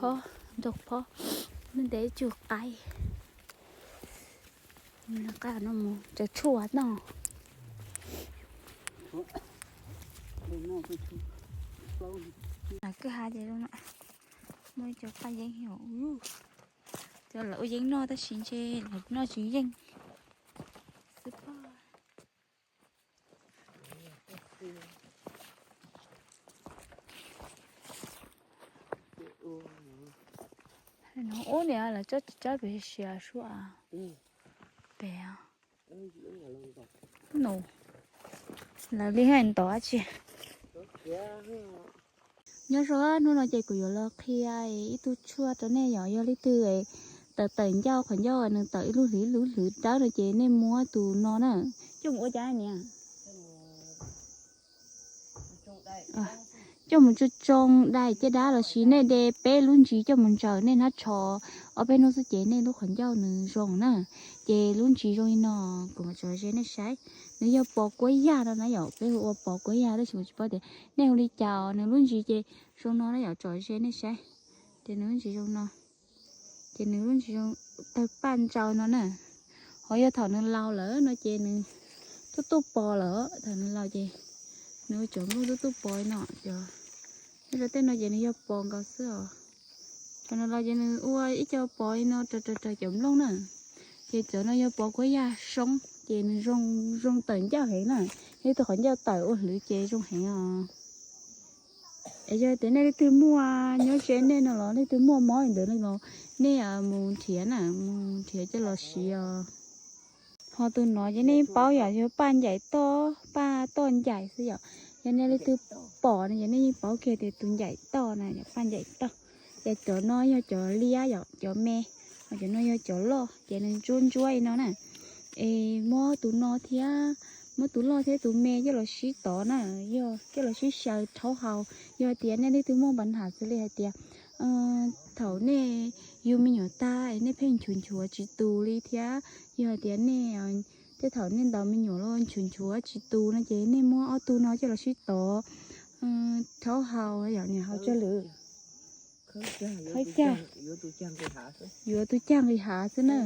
Pob, ntoo pob, ntev tsw qaib. Nqa no mus tsaws tshuaj no. Kwj ha ces muaj ib co paj yeeb, cov lawv ua yeeb noj tab sis ntshe lawv noj tsis yeej xwb pob. No ub niam, lawv tsob tsis tsob pem siav suab pem. Nus, lawv li hais ntov tsi. Nyob zoo, hnub no ces kuv yuav los qhia ib tug tshuaj rau nej yom, yog leej twg tawm tawm ncauj, qhov ncauj nws tawm ib lub hliv lub hliv dawb no ces nej muab tus no na, coj mus ua cas niam? Coj mus tsoo tsoo dai caj dab los sis nej de peb lub ntsis coj mus ntsaws nej hnab tsho ob peb hnub xwb ces nej lub qhov ncauj nws zoo na. Ces lub ntsis zoo li no, kuv mam tso ze nej saib. Nws yog pos kuab yaj no na yom, peb hu ua pos kuab yaj tab sis kuv tsis paub tias nej hu li cas os. Nws lub ntsis ces zoo no na yom, tso ze nej saib. Ces nws lub ntsis zoo no. Ces nws lub ntsis zoo tawg paj ntsau no na. Ho yog thaum nws laus lawm no ces nws tuj tuj pos lawm, thaum nws laus ces nws ua cov nplooj tuj tuj pos no. Cov nyob rau tej no ces nws yog pos nkaus xwb os. Thaum nws laus ces nws ua ib co pos li no raws raws raws cov nplooj na. Ces cov no yog pos kuab yaj soob ces nws zoo, zoo tawm ncauj heev na. Yog tus qhov ncauj tawm ua hliv ces zoo heev os. Es yog tias nej leej twg muaj nyob ze nej no los leej twg muaj mob li ntawd no los nej mus nrhiav na, mus nrhiav coj los siv os. Ho tus no ces nej yeej paub yom, yog paj ncaim toj, paj toj ncaim xwb yom. Yog nej leej twg pom no ces nej yeej paub kiag tias tus ncaim toj na yom, paj ncaim toj. Ces cov no yog cov liab yom, cov me, ho cov no yog cov loj ces nws ntsuab ntsuab li no na. Es muab tus no thiab, muab tus loj thiab tus me coj los sib tov na, yog coj los sib xyaw rhaub haus. Yog hais tias nej leej twg muaj npa nham xws li hais tias thaum nej yug me nyuam tag es nej pheej nchuav nchuav tsis tus li thiab, yog hais tias nej tej thaum nej ntaus me nyuam los nchuav nchuav tsis tus no ces nej muab ob tug no coj los sib tov rhaub haus yom, niam, haus tsawg lwm. Qhov cag, yuav tus cag nqis hav xwb na.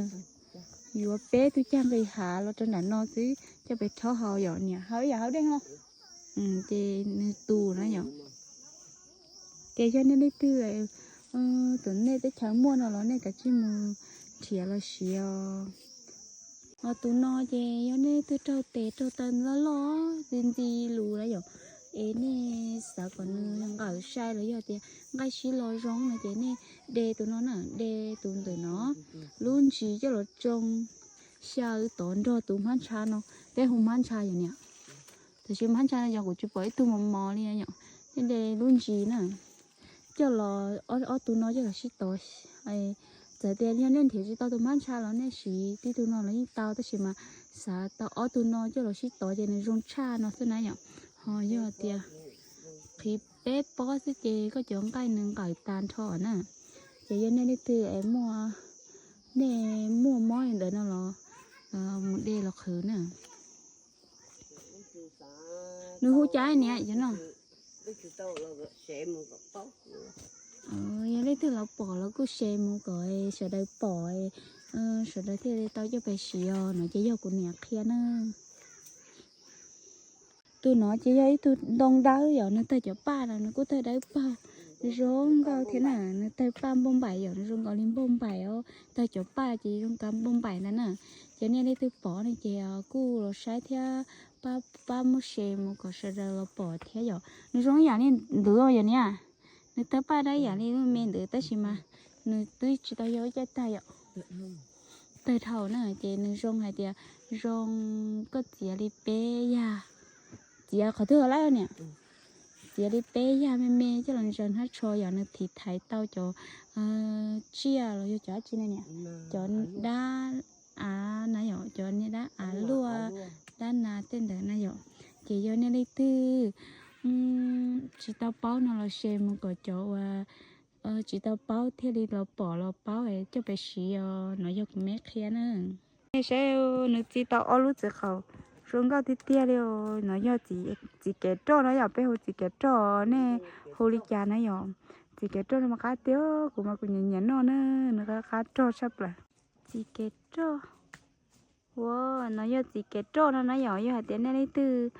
Yuav peb tug cag nqis hav los rau nram no xwb coj pem rhaub haus yom, niam, haus ib yam haus dej ho. Ces nws tus na yom. Ces yog nej leej twg thaum nej teb chaws muaj no los nej kav tsij mus nrhiav los siv os. Ho tus no ces yog nej leej twg raug tes raug taw loj loj ntxi ntxi lus na yom, es nej xav kom nws nqawm sai los yog tias nqaij sib lo zoo no ces nej de tus no na, de tus ntawm no lub ntsis coj los tsoo xyaw tov nrog tus hmab ntsha no. Peb hu hmab ntsha yom, niam. Tiam sis hmab ntsha no yog kuv tsis pom ib tug mos mos li yom. Nej de lub ntsis na, coj los, ob tug no coj los sib tov. Txawm tias yog nej nrhiav tsis tau tus hmab ntsha los nej siv tib tug no los yeej tau, tab sis mas xav tau ob tug no coj los sib tov ces nws zoo tshaj no xwb na yom. Ho yog tias qhib peb pob xwb ces koj cov nqaij nws nqawm tas nrho na. Ces yog nej leej twg es muaj, nej muaj mob li ntawd no los mus de los qhwv na. Nws hu cas niam cov no? Yog leej twg los pom los kuj share mus kom sawv daws pom, sawv daws thiaj li tau coj pem siv os no ces yog kuv niam qhia na. Tus no ces yog ib tug ntoo dawb yom, nws tawg cov paj no nws kuj tawg dawb paug zoo nkauj thiab na, nws tawg paj npauj npaim yom, nws zoo nkaus li npauj npaim os, tawg cov paj ces zoo nkaus npauj npaim ntag na. Ces nej leej twg pom no ces kuj los saib thiab pab muab share mus kom sawv daws los pom thiab yom. Nws zoo ib yam li ntawd yom niam, nws tawg paj dawb ib yam li lub me ntawd tab sis mas nws twb tsis tau yog ib caj tag yom. Tawg dhau na ces nws zoo hais tias zoo, koj txiav li peb yag, txiav qhov twg lawm niam? Txiav li peb yag me me coj los ntsaws hnab tsho yom, nws thim thaiv tau cov tsiaj los yog cov dab tsi na niam, cov dab av na yom, cov niag dab av luaj, dab nas tej ntawd na yom. Ces yog nej leej twg tsis tau paub no los share mus kom cov uas tsis tau paub thiaj li los pom los paub coj pem siv os, no yog kuv me qhia na. Nej saib, nws txi tau ob lub txiv qaum zoo nkauj tiag tiag li os. No yog txiv kev roj na yom, peb hu txiv kev roj, nej hu li cas na yom. Txiv kev roj no mas qab tiag, kuv mas kuv nyiam nyiam noj na, nws qab qab roj tshaj plaws. Txiv kev roj. Ua, no yog txiv kev roj no na yom, yog hais tias nej leej twg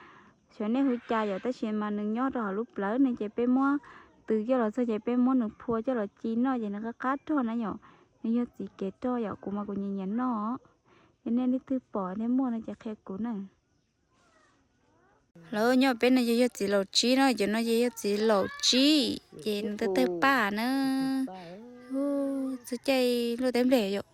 xyov nej hu cas yom, tab sis mas nws nyob rau hauv lub plawv no ces peb muab tw coj los txog ces peb muab nws phua coj los ci noj ces nws qab qab roj na yom. Nws yog txiv kev roj yom, kuv mas kuv nyiam nyiam noj. Yog nej leej twg pom thiab muaj no ces qhia kuv na. Lawv nyob peb no ces yog txiv laus tsib no, cov no ces yog txiv laus tsib ces nws tawg tawg paj na. Txog caij luaj teb nplej yom.